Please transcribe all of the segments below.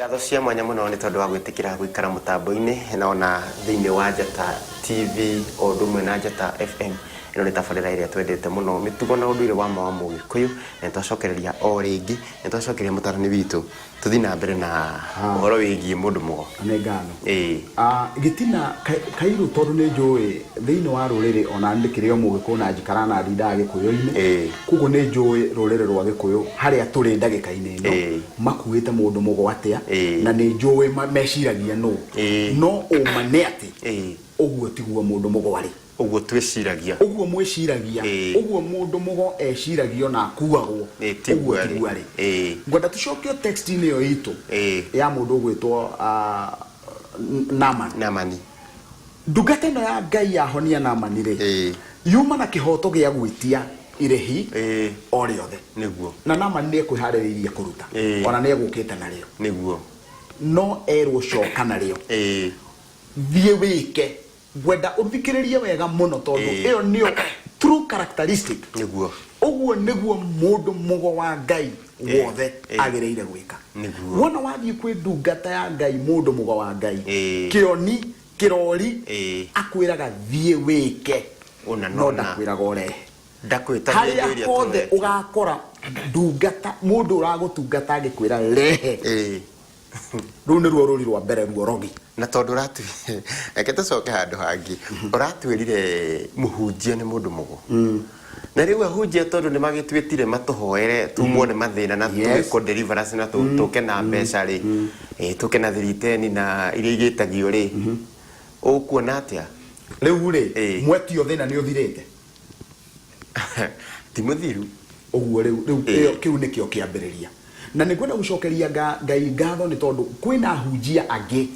Ngatho cia mwanya mũno nĩ tondũ wa gwĩtĩkĩra gũikara mũtambo-inĩ na ona thĩinĩ wa Njata TV o ũndũ ũmwe na Njata FM. Ĩno nĩ tabarĩra ĩrĩa twendete mũno, mĩtugo na ũndũire wa ma wa Mũgĩkũyũ, na nĩ twacokereria o rĩngĩ, nĩ twacokeria mũtarani witũ. Tũthiĩ na mbere na ũhoro wĩgiĩ mũndũ mũgo. Nĩ ngatho. Ĩĩ. Ah, gĩtina kairũ tondũ nĩ njũĩ thĩinĩ wa rũrĩrĩ ona ndĩkĩrĩ o mũgĩkũyũ na njikaraga na ndindaga gĩkũyũ-inĩ. Ĩĩ. Koguo nĩ njũĩ rũrĩrĩ rwa gĩkũyũ harĩa tũrĩ ndagĩka-inĩ ĩno Ĩĩ. makuĩte mũndũ mũgo atĩa Ĩĩ. na nĩ njũĩ meciragia nũ. Ĩĩ. No ũma nĩ atĩ Ĩĩ. ũguo tiguo mũndũ mũgo arĩ. Ũguo twĩciragia. Ũguo mwĩciragia. Ĩĩ. Ũguo mũndũ mũgo eciragio na akuagwo. Ĩĩ, tiguo Ũguo arĩ. tiguo arĩ. Ĩĩ. Ngwenda tũcokio text-inĩ ĩyo itũ Ĩĩ. ya mũndũ ũgwĩtwo Naaman. Naamani. Ndungata ĩno ya Ngai yahonia Naamani rĩ, Ĩĩ. yuma na kĩhoto gĩa gwĩtia irĩhi Ĩĩ. o rĩothe. Nĩguo. Na Naamani nĩ ekwĩharĩrĩirie kũruta. Ĩĩ. Ona nĩ egũkĩte narĩo. Nĩguo. No erwo coka narĩo. Ĩĩ. Thiĩ wĩke. Ngwenda ũthikĩrĩrie wega mũno tondũ Ĩĩ. ĩyo nĩyo true characteristic. Nĩguo. Ũguo nĩguo mũndũ mũgo wa Ngai Ĩĩ. wothe Ĩĩ. agĩrĩire gwĩka. Nĩguo. Wona wathiĩ kwĩ ndungata ya Ngai mũndũ mũgo wa Ngai, Ĩĩ. kĩoni, kĩrori, Ĩĩ. akwĩraga thiĩ wĩke, Ũna na no ũna. ndakwĩraga ũrehe. Ndakwĩtagia indo Harĩa iria hothe tũretia. ũgakora ndungata, mũndũ ũragũtungata agĩkwĩra rehe, Ĩĩ. Rũu nĩruo rũri rwa mbere ruorogi. Na tondũ ũratwĩ reke tũcoke handũ hangĩ ũratwĩrire mũhunjia nĩ mũndũ mũgo na rĩu ahunjia tondũ nĩ magĩtwĩtire matũhoere tumwo nĩ mathĩna na twĩkwo deliverance na tũke na mbeca rĩ tũke na thiriteni na iria igĩtagio rĩ ũkuona atĩa? Rĩu rĩ mwetio thĩna nĩ ũthirĩte? Ti mũthiru. Ũguo rĩu, rĩu ĩyo, kĩu nĩkĩo kĩambĩrĩria. Na nĩ ngwenda gũcokeria nga, Ngai ngatho nĩ tondũ kwĩna ahunjia angĩ,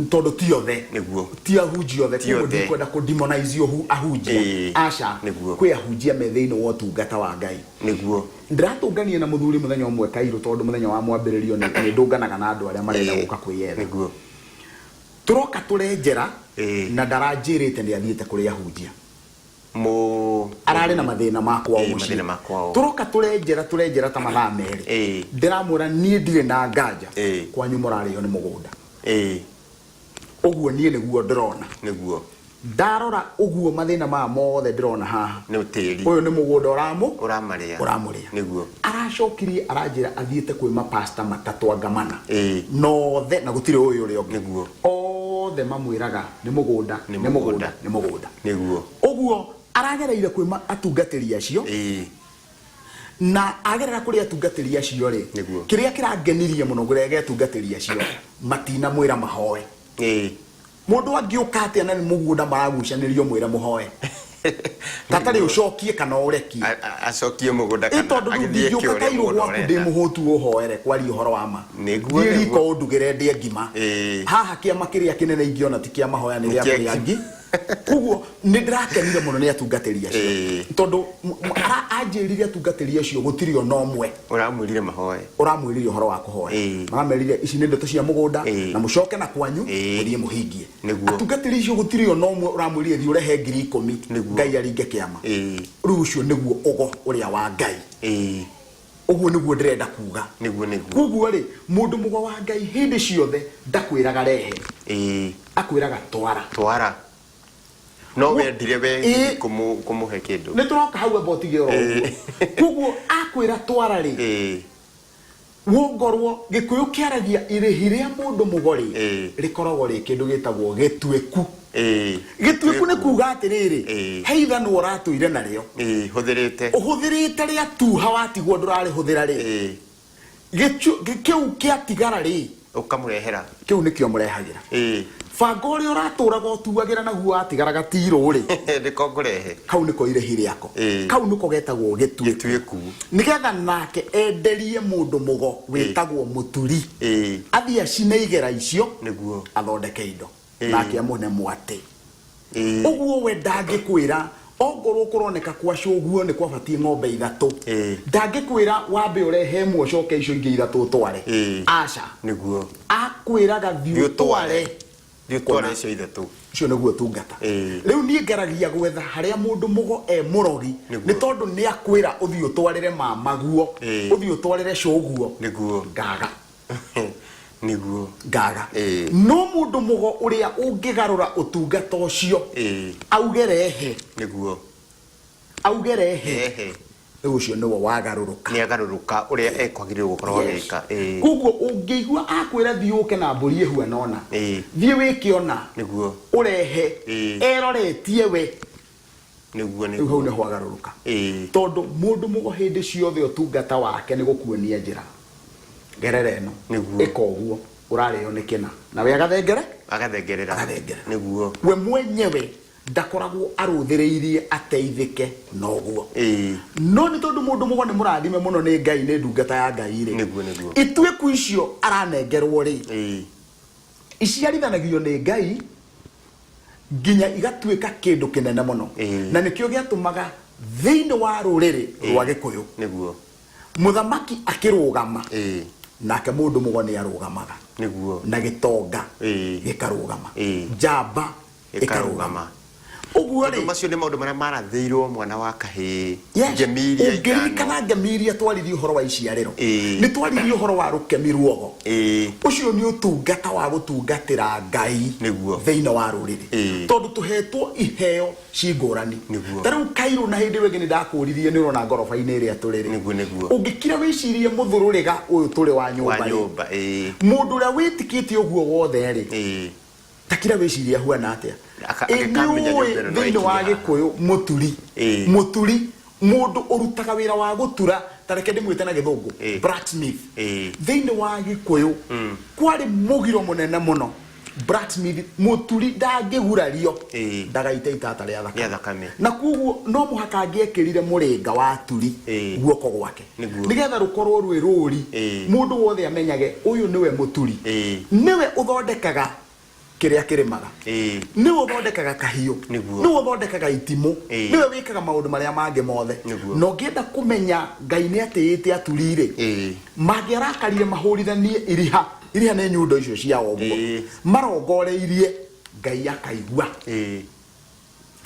tondũ ti othe, Nĩguo. ti ahunjia othe, Ti koguo othe. ndikwenda kũ demonize ahunjia, aca, Nĩguo. kwĩ ahunjia me thĩinĩ wa ũtungata wa Ngai. Nĩguo. Ndĩratũngania na mũthuri mũthenya ũmwe Kairũ tondũ mũthenya wa mwambĩrĩrio nĩ, nĩ ndũnganaga na andũ arĩa marenda gũka kwĩyetha. Nĩguo. Tũroka tũrenjera na ndaranjĩrĩte nĩ athiĩte kũrĩ ahunjia. Mũ. Ararĩ na mathĩna ma kwao Ĩĩ, mũciĩ. mathĩna ma kwao. Tũroka tũrenjera tũrenjera ta mathaa merĩ. Ndĩramwĩra niĩ ndirĩ na nganja kwanyu mũrarĩo nĩ mũgũnda. Ũguo niĩ nĩguo ndĩrona. Nĩguo. Ndarora ũguo mathĩna maya mothe ndĩrona haha. Nĩ tĩri. Ũyũ nĩ mũgũnda ũramũ. Ũramarĩa. Ũramũrĩa. Nĩguo. Aracokirie aranjĩra athiĩte kwĩ mapasta matatũ anga mana. Ĩĩ. Na othe na gũtirĩ ũĩ ũrĩa ũngĩ. Nĩguo. Othe mamwĩraga nĩ mũgũnda, Nĩ nĩ mũgũnda, mũgũnda. nĩ mũgũnda. Nĩguo. Ũguo aragereire kwĩ atungatĩri acio. Ĩĩ. Na agerera kũrĩ atungatĩri acio rĩ, Nĩguo. kĩrĩa kĩrangenirie mũno ngũrege atungatĩri acio matinamwĩra mahoe. Ĩĩ. Mũndũ angĩũka atĩa na nĩ mũgũnda maragucanĩrio mwĩre mũhoe. Tatarĩ ũcokie kana ũrekie. Acokie mũgũnda Ĩ kana tondũ rĩu agĩthiĩ eke ndingĩũka ũrĩa kairũ mũgũnda gwaku ndĩ ũrenda. mũhũtu ũhoere kwaria ũhoro wa ma. Nĩguo, Thiĩ riko nĩguo. ũndugĩre ndĩe ngima. Ĩĩ. Haha kĩama kĩrĩa kĩnene ingĩona ti kĩa mahoya nĩ Nĩ gĩa kĩa kũrĩa ngima. ngi. Koguo nĩ ndĩrakenire mũno nĩ atungatĩri acio. Ĩĩ. Tondũ anjĩrire atungatĩri acio gũtirĩ ona ũmwe. Ũramwĩrire mahoe. Ũramwĩrire ũhoro wa kũhoya. Ĩĩ. Maramerire ici nĩ ndeto cia mũgũnda Ĩĩ. na mũcoke na kwanyu Ĩĩ. mũthiĩ mũhingie. Nĩguo. Atungatĩri acio gũtirĩ ona ũmwe ũramwĩrire thiĩ ũrehe 10,000 Nĩguo. Ngai aringe kĩama. Ĩĩ. Rĩu ũcio nĩguo ũgo ũrĩa wa Ngai. Ĩĩ. Ũguo nĩguo ndĩrenda kuga. Nĩguo nĩguo. Koguo rĩ, mũndũ mũgo wa Ngai hĩndĩ ciothe ndakwĩraga rehe. Ĩĩ. Akwĩraga twara. Twara. No wendire we Ĩĩ. kũmũhe kĩndũ. Nĩ tũroka hau amba ũtige oro ũguo. Koguo akwĩra twara rĩ, Ĩĩ. wongorwo Gĩkũyũ kĩaragia irĩhi rĩa mũndũ mũgo rĩ, Ĩĩ. rĩkoragwo rĩ kĩndũ gĩtagwo gĩtuĩku. Ĩĩ. Gĩtuĩku nĩ kuga atĩrĩrĩ, Ĩĩ. he ithanwa ũratũire narĩo. Ĩĩ, hũthĩrĩte. Ũhũthĩrĩte rĩatuha watigwo ndũrarĩhũthĩra rĩ. Ĩĩ. Kĩu kĩatigara rĩ. Ũkamũrehera. Kĩu nĩkĩo mũrehagĩra. Ĩĩ. Banga ũrĩa ũratũraga ũtuagĩra naguo watigara gatirũ rĩ. Nĩko ngũrehe. Kau nĩko irĩhi rĩako. Ĩĩ. Kau nĩko getagwo gĩtuĩku. Gĩtuĩku. Nĩgetha nake enderie mũndũ mũgo wĩtagwo mũturi. Ĩĩ. Athiĩ acine igera icio. Nĩguo. Athondeke indo. Ĩĩ. Nake amũne mwatĩ. Ĩĩ. Ũguo we ndangĩkwĩra ongorwo kũroneka kwa cũguo nĩ kwabatiĩ ng'ombe ithatũ. Ĩĩ. Ndangĩkwĩra wambe ũrehe ĩmwe ũcoke icio ingĩ ithatũ ũtware. Ĩĩ. Aca. Nĩguo. Akwĩraga thiĩ Thiĩ ũtware. ũtware. Thiĩ ũtware Kũna. icio ithatũ. Ũcio nĩguo ũtungata. Ĩĩ. Rĩu niĩ ngeragia gwetha harĩa mũndũ mũgo e mũrogi Nĩguo. nĩ tondũ nĩ akwĩra ũthiĩ ũtwarĩre mamaguo, Ĩĩ. ũthiĩ ũtwarĩre cũguo. Nĩguo. Ngaga. Nĩguo. Ngaga. Ĩĩ. No mũndũ mũgo ũrĩa ũngĩgarũra ũtungata ũcio, Ĩĩ. auge rehe, Nĩguo. auge rehe, Rehe. Rĩu ũcio nĩwe wagarũrũka. Nĩ agarũrũka ũrĩa ekwagĩrĩirwo gũkorwo agĩka. Ĩĩ. Koguo ũngĩigua akwĩra thiĩ ũke na mbũri ĩhuana ũna, Ĩĩ. thiĩ wĩke ũna, Nĩguo. ũrehe, Ĩĩ. eroretie we. Nĩguo. Rĩu hau nĩho agarũrũka. Ĩĩ. Tondũ mũndũ mũgo hĩndĩ ciothe ũtungata wake nĩ gũkuonia njĩra. Gerera ĩno. Nĩguo. Ĩka ũguo, ũrarĩo nĩ kĩna. Nawe agathengere? Agathengerera. Agathengerera. Nĩguo. We mwenyewe ndakoragwo arũthĩrĩirie ateithĩke na ũguo. Ĩĩ. No nĩ tondũ mũndũ mũgo nĩ mũrathime mũno nĩ Ngai, nĩ ndungata ya Ngai rĩ. Nĩguo, nĩguo. Ituĩku icio aranengerwo rĩ. Ĩĩ. Iciarithanagio nĩ Ngai nginya igatuĩka kĩndũ kĩnene mũno. Ĩĩ. Na nĩkĩo gĩatũmaga thĩinĩ wa rũrĩrĩ rwa Gĩkũyũ. Nĩguo. Mũthamaki akĩrũgama. Ĩĩ. Nake mũndũ mũgo nĩ arũgamaga. Nĩguo. Na gĩtonga Ĩĩ. gĩkarũgama. Ĩĩ. Njamba ĩkarũgama. Ũguo Tondũ rĩ, macio nĩ maũndũ marĩa marathĩirwo mwana wa kahĩĩ. Yes. Ngemi iria ithano. Ũngĩririkana ngemi iria twaririe ũhoro wa iciarĩro, Ĩĩ. nĩ twaririe ũhoro wa rũkemi ruogo. Ĩĩ. Ũcio nĩ ũtungata wa gũtungatĩra Ngai Nĩguo. thĩinĩ wa rũrĩrĩ. Ĩĩ. Tondũ tũhetwo iheo ci ngũrani. Nĩguo. Ta rĩu Kairũ na hĩndĩ ĩyo ĩngĩ nĩ ndakũririe nĩ ũrona ngoroba-inĩ ĩrĩa tũrĩ rĩ. Nĩguo, nĩguo. Ũngĩkira wĩcirie mũthũrũrĩga ũyũ tũrĩ wa nyũmba Wa rĩ. nyũmba, ĩĩ. Mũndũ ũrĩa wĩtĩkĩtie ũguo wothe rĩ. Ĩĩ. Ta kira wĩcirie ahuana atĩa? Aka- Ĩ, agĩkamenya nĩũĩ nyũmba ĩno no thĩinĩ wa ĩkinye haha. Gĩkũyũ mũturi. Ĩĩ. Mũturi, mũndũ ũrutaga wĩra wa gũtura, ta reke ndĩmwĩte na gĩthũngũ, Ĩĩ. blacksmith. Ĩĩ. Thĩinĩ wa Gĩkũyũ kwarĩ mũgiro mũnene mũno. Blacksmith, mũturi ndangĩgurario, Ĩĩ. ndagaite itata rĩa thakame. Rĩa thakame. Na koguo no mũhaka angĩekĩrire mũrĩnga wa turi Ĩĩ. guoko gwake. Nĩguo. Nĩgetha rũkorwo rwĩ rũri, Ĩĩ. mũndũ wothe amenyage ũyũ nĩwe mũturi. Ĩĩ. Nĩwe ũthondekaga kĩrĩa kĩrĩmaga. Ĩĩ. Nĩwe ũthondekaga kahiũ. Nĩguo. Nĩwe ũthondekaga itimũ. Ĩĩ. Nĩwe wĩkaga maũndũ marĩa mangĩ mothe. Nĩguo. Na ũngĩenda kũmenya Ngai nĩ atĩĩte aturi rĩ, Ĩĩ. mangĩarakarire mahũrithanie iriha, iriha nĩ nyundo icio cia ũguo. Ĩĩ. Marongoreirie Ngai akaigua. Ĩĩ.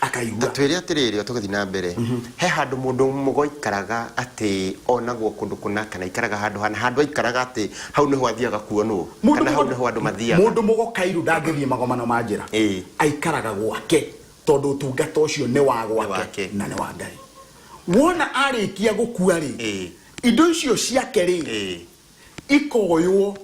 Akaigua. Ta twĩre atĩrĩrĩ, o tũgĩthiĩ na mbere, he handũ mũndũ mũgo aikaraga atĩ onagwo kũndũ kũna kana aikaraga handũ hana, handũ aikaraga atĩ hau nĩho athiaga kuonwo, Mũndũ kana hau mũgo- nĩho andũ mathiaga. Mũndũ mũgo Kairu ndangĩthiĩ magomano ma njĩra. Ĩĩ. Aikaraga gwake tondũ ũtungata ũcio nĩ wa gwake wake. na nĩ wa Ngai. Wona arĩkia gũkua rĩ, Ĩĩ. indo icio ciake rĩ, Ĩĩ. ikoywo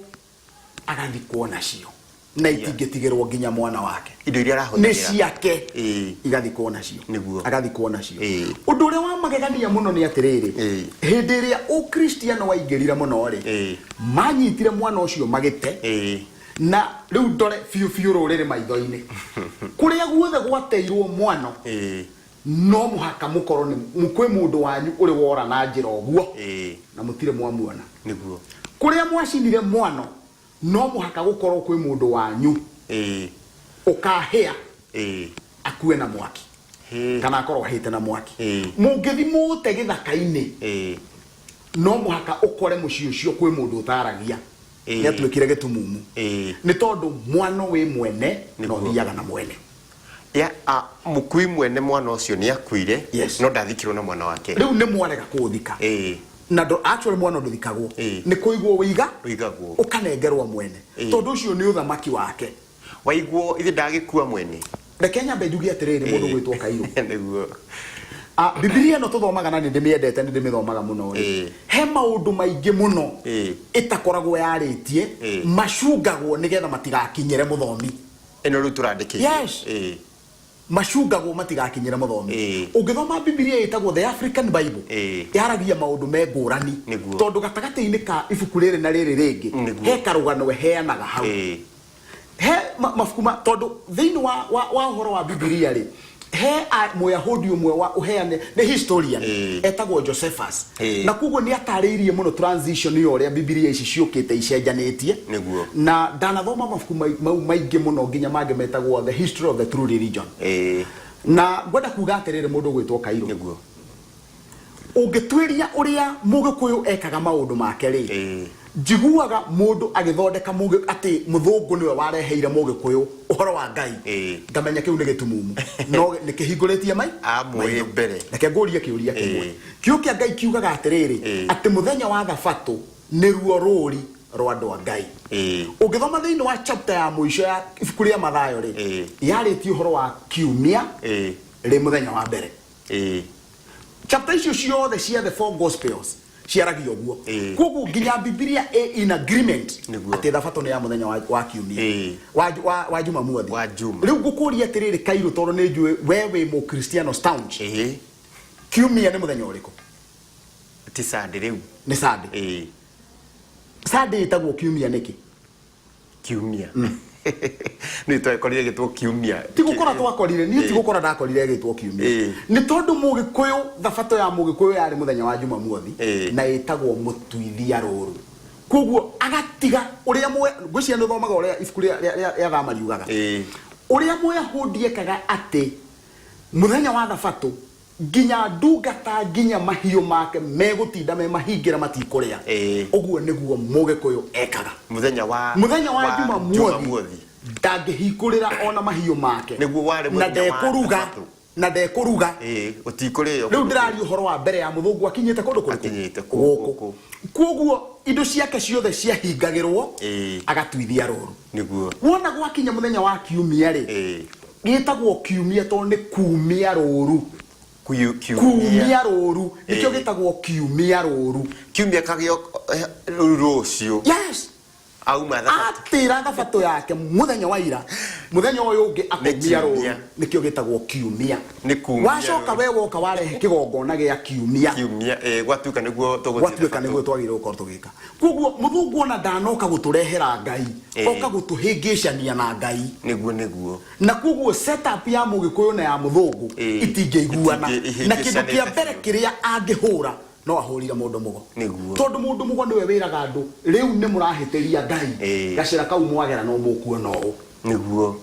agathikwo nacio na itingĩtigĩrwo nginya mwana wake. Indo iria Nĩ arahũthagĩra. ciake Ĩĩ. igathikwo nacio. Nĩguo. Agathikwo nacio. Ĩĩ. Ũndũ ũrĩa wa magegania mũno nĩ atĩrĩrĩ, Ĩĩ. hĩndĩ ĩrĩa ũkristiano waingĩrire mũno rĩ, Ĩĩ. manyitire mwana ũcio magĩte, Ĩĩ. na rĩu ndore biũ biũ rũrĩrĩ maitho-inĩ. Kũrĩa guothe gwateirwo mwano, Ĩĩ. no mũhaka mũkorwo nĩ kwĩ mũndũ wanyu ũrĩ wora na njĩra ũguo, Ĩĩ. na mũtirĩ mwamuona. Nĩguo. Kũrĩa mwacinire mwano, no mũhaka gũkorwo kwĩ mũndũ wanyu Ĩĩ. ũkahĩa Ĩĩ. akue na mwaki. Hĩ. Kana akorwo ahĩte na mwaki. Ĩĩ. Mũngĩthi mũte gĩthaka-inĩ, Ĩĩ. no mũhaka ũkore mũciĩ ũcio kwĩ mũndũ ũtaragia. Ĩĩ. Nĩ atuĩkire gĩtumumu. Ĩĩ. Nĩ tondũ mwano wĩ mwene na Nĩguo. ũthiaga na mwene. Ya, a, mũkui mwene mwana ũcio nĩ akuire, Yes. no ndathikirwo na mwana wake. Rĩu nĩ mwarega kũũthika. Ĩĩ. Na ndo, actually mwana ndũthikagwo. Ĩĩ. Nĩ kũigwo wĩiga, Ũigagwo. ũkanengerwo mwene. Ĩĩ. Tondũ ũcio nĩ ũthamaki wake. Waiguo ithe ndagĩkua mwene. Reke nyambe njuge atĩrĩrĩ, mũndũ Ĩĩ. gwĩtwo Kairũ. Nĩguo. Bibilia ĩno tũthomaga na nĩ ndĩmĩendete, nĩ ndĩmĩthomaga mũno rĩ. Ĩĩ. He maũndũ maingĩ mũno Ĩĩ. ĩtakoragwo yarĩtie, Ĩĩ. macungagwo nĩgetha matigakinyĩre mũthomi. Ĩno rĩu tũrandĩkĩire. Yes. Ĩĩ. Macungagwo matigakinyĩre mũthomi. Ĩĩ. Ũngĩthoma Bibilia ĩtagwo The African Bible, Ĩĩ. yaragia maũndũ me ngũrani. Nĩguo. Tondũ gatagatĩ-inĩ ka ibuku rĩrĩ na rĩrĩ rĩngĩ, Nĩguo. he karũgano ĩheanaga hau. Ĩĩ. He mabuku ma, tondũ thĩinĩ wa ũhoro wa Bibilia rĩ, he Mũyahudi ũmwe wa ũheane, nĩ historian, Ĩĩ. etagwo Josephus. Ĩĩ. Na koguo nĩ atarĩirie mũno transition ya ũrĩa Bibilia ici ciũkĩte icenjanĩtie. Nĩguo. Na ndanathoma mabuku mau maingĩ mũno nginya mangĩ metagwo The History of the True Religion. Ĩĩ. Na ngwenda kuga atĩrĩrĩ, mũndũ ũgwĩtwo Kairũ. Nĩguo. Ũngĩtuĩria ũrĩa Mũgĩkũyũ ekaga maũndũ make rĩ, Ĩĩ. njiguaga mũndũ agĩthondeka atĩ mũthũngũ nĩwe wareheire Mũgĩkũyũ ũhoro wa Ngai. Ĩĩ. Ngamenya kĩu nĩ gĩtumumu. No nĩ kĩhingũrĩtie Amũĩ maitho. mbere. Reke ngũrie kĩũria kĩmwe. Ĩĩ. Kiugo kĩa Ngai kiugaga atĩrĩrĩ, Ĩĩ. atĩ mũthenya wa Thabatũ nĩruo rũũri rwa andũ a Ngai. Ĩĩ. Ũngĩthoma thĩinĩ wa chapter ya mũico ya ibuku rĩa Mathayo rĩ, yarĩtie ũhoro wa kiumia rĩ mũthenya wa mbere. Chapter icio ciothe cia the four gospels ciaragia ũguo. Koguo nginya Bibilia ĩ in agreement atĩ thabatũ nĩ ya mũthenya wa, wa kiumia, wa, wa, wa Jumamothi. Wa Juma. Rĩu ngũkũria atĩrĩrĩ Kairũ, tondũ nĩ njũĩ we wĩ mũkristiano staunch, kiumia nĩ mũthenya ũrĩkũ? Ti Sunday rĩu? Nĩ Sunday. Sunday ĩtagwo kiumia nĩkĩ? Kiumia nĩ twakorire gĩtwo kiumia. Ti gũkora twakorire, niĩ ti gũkora ndakorire ĩgĩtwo kiumia. Nĩ tondũ mũgĩkũyũ, thabatũ ya mũgĩkũyũ yarĩ mũthenya wa Jumamothi na ĩtagwo mũtuithia rũru. Koguo agatiga ũrĩa mwe ngwĩciria nĩ ũthomaga ũrĩa ibuku rĩa rĩa- rĩa- rĩa thama riugaga, ũrĩa Mũyahudi ekaga atĩ mũthenya wa thabatũ nginya ndungata nginya mahiũ make megũtinda me mahingĩra matikũrĩa. Ũguo nĩguo mũgĩkũyũ ekaga. Mũthenya wa Mũthenya wa Jumamothi Jumamothi. Ndangĩhingũrĩra ona mahiũ make. Nĩguo warĩ na mũthenya wa ndekũruga Thabatũ. Na ndekũruga. Gũtikũrĩo. Rĩu ndĩraria ũhoro wa mbere ya mũthũngũ akinyĩte kũndũ kũrĩkũ? Akinyĩte gũkũ. Gũkũ. Koguo indo ciake ciothe ciahingagĩrwo, agatuithia rũru. Wona gwakinya mũthenya wa kiumia rĩ, gĩtagwo kiumia tondũ nĩ kumia rũru. Kiumia. Kumia rũru nĩkĩo gĩtagwo kiumia rũru. Kiumia kagĩo rĩu rũciũ. Yes. Auma thabatũ. Atĩra thabatũ yake mũthenya wa ira, mũthenya ũyũ ũngĩ akumia rũru. Kiumia. Nĩkĩo gĩtagwo kiumia. Nĩ kumia Wacoka rũru. We woka warehe kĩgongona gĩa kiumia. Kiumia, gwatuĩka nĩguo tũgũthiĩ Gwatuĩka thabatũ. Nĩguo twagĩrĩirwo gũkorwo tũgĩka. Koguo mũthũngũ ona ndanoka gũtũrehera Ngai, oka gũtũhĩngĩcania na Ngai. Nĩguo nĩguo. Na koguo setup ya mũgĩkũyũ na ya mũthũngũ itingĩiguana. Na kĩndũ kĩa mbere kĩrĩa angĩhũra, no ahũrire mũndũ mũgo. Tondũ mũndũ mũgo nĩwe wĩraga andũ rĩu nĩ mũrahĩtĩria Ngai, gacĩra kau mwagera no mũkuona ũũ.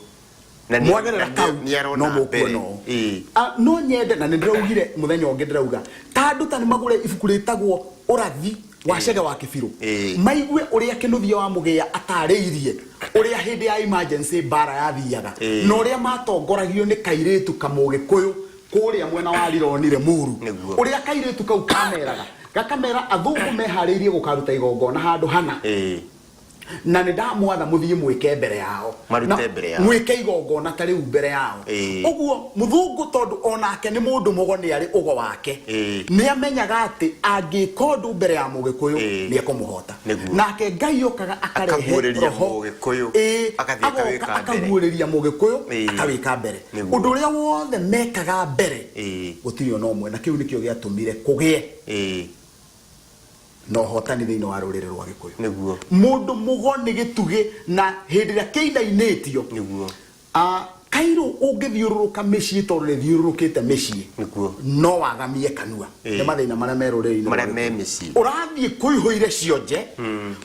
Na Mwagerera na kau nĩarona no mũkuona mbere. Ũũ. Ah, no nyende na nĩ ndĩraugire mũthenya ũngĩ, ndĩrauga ta andũ ta nĩ magũre ibuku rĩtagwo Ũrathi wa Cege wa Kĩbirũ, maigue ũrĩa Kĩnũthia wa Mũgĩa atarĩirie ũrĩa hĩndĩ ya emergency mbara yathiaga, na ũrĩa matongoragio nĩ kairĩtu kamũgĩkũyũ kũrĩa mwena wa Rironi Limuru, ũrĩa kairĩtu kau kameraga gakamera athũngũ meharĩirie gũkaruta igongona handũ hana, na nĩ ndamwatha mũthiĩ mwĩke mbere yao. Marute Na mbere yao. Mwĩke igongona ta rĩu mbere yao. Ũguo mũthũngũ, tondũ onake nĩ mũndũ mũgo, nĩ arĩ ũgo wake, nĩ amenyaga atĩ angĩka ũndũ mbere ya mũgĩkũyũ, nĩ ekũmũhota. Nake Ngai okaga akarehe Akaguũrĩria roho mũgĩkũyũ. Agathiĩ agoka akawĩka mbere. Akaguũrĩria mũgĩkũyũ, akawĩka mbere. Ũndũ ũrĩa wothe mekaga mbere, gũtirĩ ona ũmwe, na kĩu nĩkĩo gĩatũmire kũgĩe na ũhotani thĩinĩ wa rũrĩrĩ rwa Gĩkũyũ. Mũndũ mũgo nĩ gĩtugĩ na hĩndĩ ĩrĩa kĩinainĩtio. Ah, kairũ ũngĩthiũrũrũka mĩciĩ, tondũ nĩ thiũrũrũkĩte mĩciĩ, no wathamie kanua nĩ mathĩna marĩa me rũrĩrĩ-inĩ rwa Marĩa me Gĩkũyũ. mĩciĩ. Ũrathiĩ kũihũire cionje,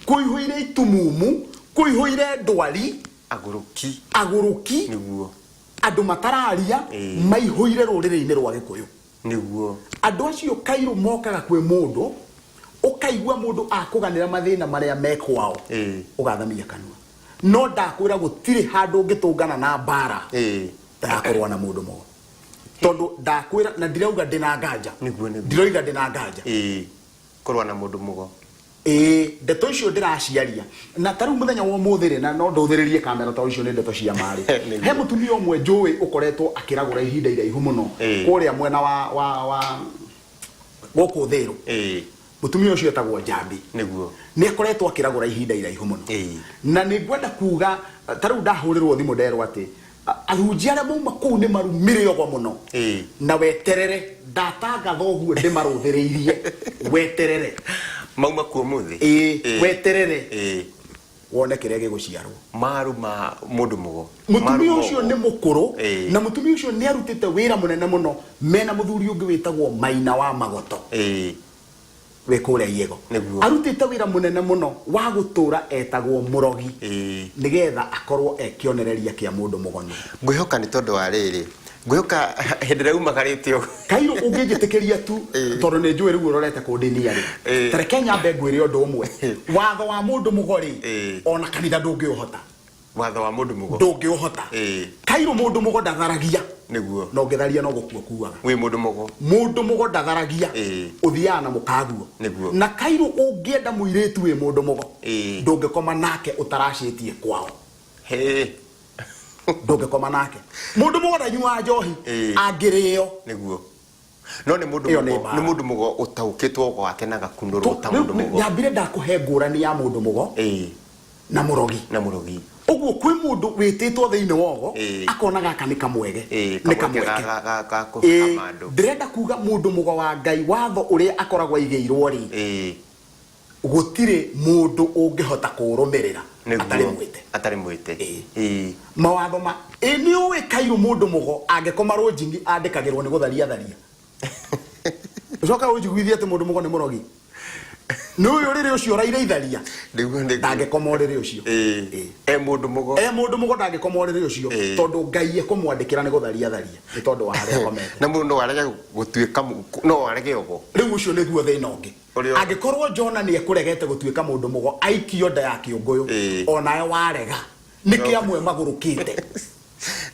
kũihũire itumumu, kũihũire ndwari, Agũrũki. Agũrũki, andũ matararia, maihũire rũrĩrĩ-inĩ rwa Gĩkũyũ. Andũ acio kairũ mokaga kwĩ mũndũ, ũkaigua mũndũ akũganĩra mathĩna marĩa me kwao, ũgathamia kanua. No ndakwĩra gũtirĩ handũ ũngĩtũngana na mbara ta ya kũrũa na mũndũ mũgo, tondũ ndakwĩra na ndirauga ndĩna nganja. Nĩguo, nĩguo. Ndiroiga ndĩna nganja. Kũrũa na mũndũ mũgo. Ĩĩ, ndeto icio ndĩraciaria na ta rĩu mũthenya wa ũmũthĩ rĩ, na no ndũthĩrĩrie kamera tondũ icio nĩ ndeto cia marĩ. He mũtumia ũmwe njũĩ ũkoretwo akĩragũra ihinda iraihu mũno kũrĩa mwena wa gũkũ Thĩrũ. Mũtumia ũcio etagwo Njambi. Nĩ akoretwo akĩragũra ihinda iraihu mũno. Na nĩ ngwenda kuga ta rĩu ndahũrĩrwo thimũ nderwo atĩ ahunjia arĩa mauma kũu nĩ marumire ogo mũno, na weterere ndatangatha ũguo ndĩmarũthĩrĩirie, weterere. Mauma kuo mũthĩ. Ĩĩ, weterere wone kĩrĩa gĩgũciarwo. Maruma mũndũ mũgo. Mũtumia Maruma ũcio ũgo. Nĩ mũkũrũ, na mũtumia ũcio nĩ arutĩte wĩra mũnene mũno mena mũthuri ũngĩ wĩtagwo Maina wa Magoto, wĩ kũrĩa Iego. Arutĩte wĩra mũnene mũno wa gũtũra etagwo mũrogi, nĩgetha akorwo e kĩonereria kĩa mũndũ mũgoni. Ngwĩhoka nĩ tondũ wa rĩrĩ, ngwĩhoka hĩndĩ ĩrĩa umagarĩte ũguo. Kairũ, ũngĩnjĩtĩkĩria tu, tondũ nĩ njũĩ rĩu ũrorete kũndĩnia rĩ, ta reke nyambe ngwĩre ũndũ ũmwe. Watho wa mũndũ mũgo rĩ, ona kanitha ndũngĩũhota. Watho wa mũndũ mũgo. Ndũngĩũhota. Kairũ, mũndũ mũgo ndatharagia. Nĩguo. Na ũngĩtharia no gũkua kuaga. Wĩ mũndũ mũgo. Mũndũ mũgo ndatharagia. Ũthiaga na mũkaguo. Nĩguo. Na kairũ ũngĩenda mũirĩtu wĩ mũndũ mũgo, ndũngĩkoma nake ũtaracĩtie kwao. Hĩ. Ndũngĩkoma nake. Mũndũ mũgo ndanyuaga njohi. Angĩrĩo. Nĩguo. No nĩ mũndũ Ĩyo nĩ mũgo, mbara. nĩ mũndũ mũgo ũtaũkĩtwo ũgo wake na gakunũrwo ta Rĩu mũndũ mũgo. Nyambire ndakũhe ngũrani ya mũndũ mũgo na mũrogi. Na mũrogi. Ũguo kwĩ mũndũ wĩtĩtwo thĩinĩ wa ũgo, akona gaka nĩ kamwege, nĩ Kamweke kamweke. ga kũhaka mandũ. Ndĩrenda kuga mũndũ mũgo wa Ngai, watho ũrĩa akoragwo aigĩirwo rĩ, gũtirĩ mũndũ ũngĩhota kũũrũmĩrĩra atarĩ mwĩte. Atarĩ mwĩte. Mawatho ma nĩ ũĩ kairũ mũndũ mũgo angĩkoma rũnjingi andĩkagĩrwo nĩ gũtharia tharia. Ũcoka ũnjiguithie atĩ mũndũ mũgo nĩ mũrogi. Nĩ ũyũ ũrĩrĩ ũcio ũraire itharia. Nĩguo, nĩguo. Ndangĩkoma ũrĩrĩ ũcio. E mũndũ mũgo. E mũndũ mũgo ndangĩkoma ũrĩrĩ ũcio. Tondũ Ngai ekũmwandĩkĩra nĩ gũtharia tharia. Nĩ tondũ wa harĩa akomete. Na mũndũ no arege gũtuĩka no arege ũgo. Rĩu ũcio nĩguo thĩna ũngĩ. Ũrĩa Angĩkorwo Jona nĩ ekũregete gũtuĩka mũndũ mũgo aikio nda ya kĩũngũyũ, onawe warega. Nĩ kĩamwe magũrũkĩte.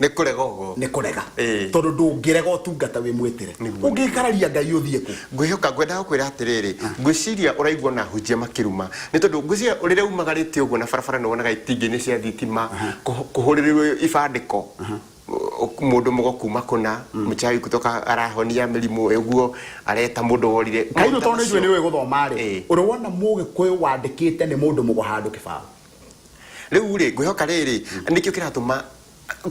Nĩ kũrega ũguo. Nĩ kũrega. Tondũ ndũngĩrega ũtungata wĩ mwĩtĩre. Nĩguo. Ũngĩkararia Ngai ũthiĩ kũ? Ngwĩhoka ngwendaga gũkwĩra atĩrĩrĩ, ngwĩciria ũraigua na hunjia makĩruma. Nĩ tondũ ngwĩciria rĩrĩa umagarĩte ũguo na barabara nĩ wonaga itingĩ-inĩ cia thitima, kũhũrĩrĩrwo ibandĩko. Mũndũ mũgo kuma kũna, mchawi kutoka arahonia mĩrimũ ũguo, areta mũndũ worire. Kairũ tondũ nĩ njũĩ nĩ ũĩ gũthoma rĩ, ũrĩ wona Mũgĩkũyũ wandĩkĩte nĩ mũndũ mũgo handũ kĩbaũ? Rĩu rĩ, ngwĩhoka rĩrĩ, nĩkĩo kĩratũma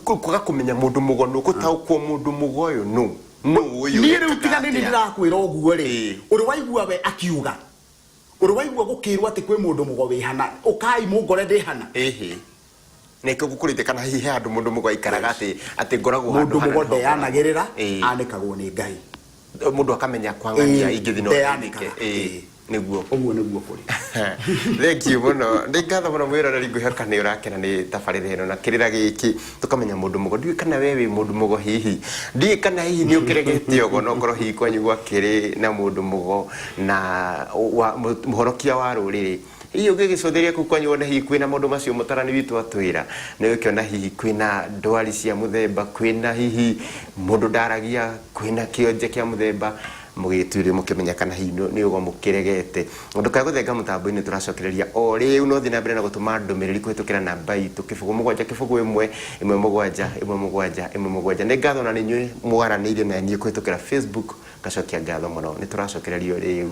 kwaga kũmenya mũndũ mũgo nũ, gũtaũkwo mũndũ mũgo ũyũ nũ, nũ ũyũ Niĩ rĩu wĩkaga tiga nĩ atĩa? ndĩrakwĩra ũguo rĩ, ũrĩ waigua we akiuga, ũrĩ waigua gũkĩrwo atĩ kwĩ mũndũ mũgo wĩ hana, ũkai mũngore ndĩ hana. Ĩhĩ. Nĩkĩo ngũkũrĩte kana hihi he handũ mũndũ mũgo aikaraga atĩ ngoragwo handũ Mũndũ hana mũgo nĩho ngoragwo. ndeanagĩrĩra, anĩkagwo nĩ Ngai. Mũndũ akamenya kwang'ania ingĩthiĩ no Ndeanĩkaga. athike. Nĩguo. Ũguo nĩguo kũrĩ. Thank you mũno. Nĩ ngatho mũno mwĩroreri, ngwĩhoka nĩ ũrakena nĩ tabarĩra ĩno na kĩrĩra gĩkĩ tũkamenya mũndũ mũgo. Ndiũĩ kana we wĩ mũndũ mũgo hihi. Ndiũĩ kana hihi nĩ ũkĩregete ũgo, no ũkorwo hihi kwanyu gwakĩrĩ na mũndũ mũgo na mũhonokia wa rũrĩrĩ. Hihi ũngĩgĩcũthĩrĩria kũu kwanyu wone hihi kwĩna maũndũ macio mũtarani witũ atwĩra, nĩ ũgĩkĩona hihi kwĩna ndwari cia mũthemba, kwĩna hihi mũndũ ndaragia, kwĩna kĩonje kĩa mũthemba, mũgĩtuire mũkĩmenya kana hihi nĩ ũgo mũkĩregete. Ndũkae gũthenga mũtambo-inĩ, tũracokereria o rĩu, no thiĩ na mbere na gũtũma ndũmĩrĩri kũhĩtũkĩra namba itũ kĩbũgũ mũgwanja kĩbũgũ ĩmwe, ĩmwe mũgwanja, ĩmwe mũgwanja, ĩmwe mũgwanja. Nĩ ngatho na nĩ inyuĩ mwaranĩirie na niĩ kũhĩtũkĩra Facebook, ngacokia ngatho mũno. Nĩ tũracokereria o rĩu.